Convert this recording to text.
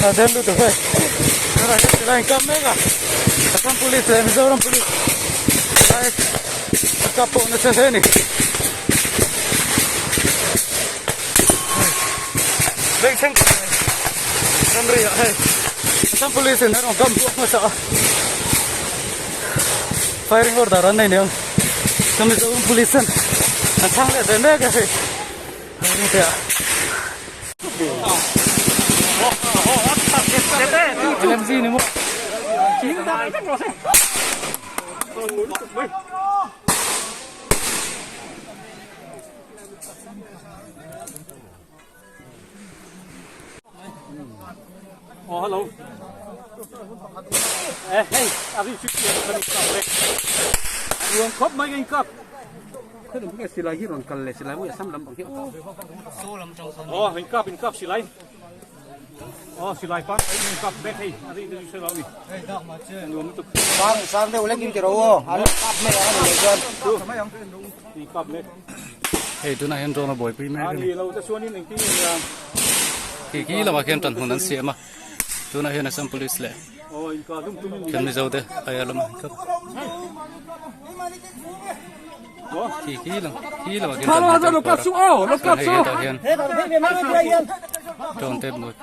A den lutuk hei tunah hian silai in kap mek a Assam police leh Mizoram police silai a kap pawh nasa hle a ni. Veng thleng ramri ah hei Assam police in an rawn kam buak hmasa a firing order an nei niang chuan Mizoram police ten an chhang let ve mek a hei firing te ah. Oh hello. Eh hey, a ri chu kan kap le. Ruang khop mai kan kap. Khaw lam nge silai hi rawn kal le silai mawi Assam lam ang hi Oh in kap in kap silai. Oh silai pa in kap bek hei a ri chu lo ni. Nuam lutuk. Sang sang deuh lek in ti ro aw an kap mai ang ani leh chuan. In kap lek. Hei tunah hian drone a buaipui mek a ni. Ani lo te chuan in engtin nge nia. Khi khi lamah khian tan hmun an siam a tunah hian Assam police leh Oh in kap dum tum in. Kan Mizo te aia lamah an kap. Khi khi lam khi lamah khian tan hmun an khuar a chuan hei hetah hian drone te buai.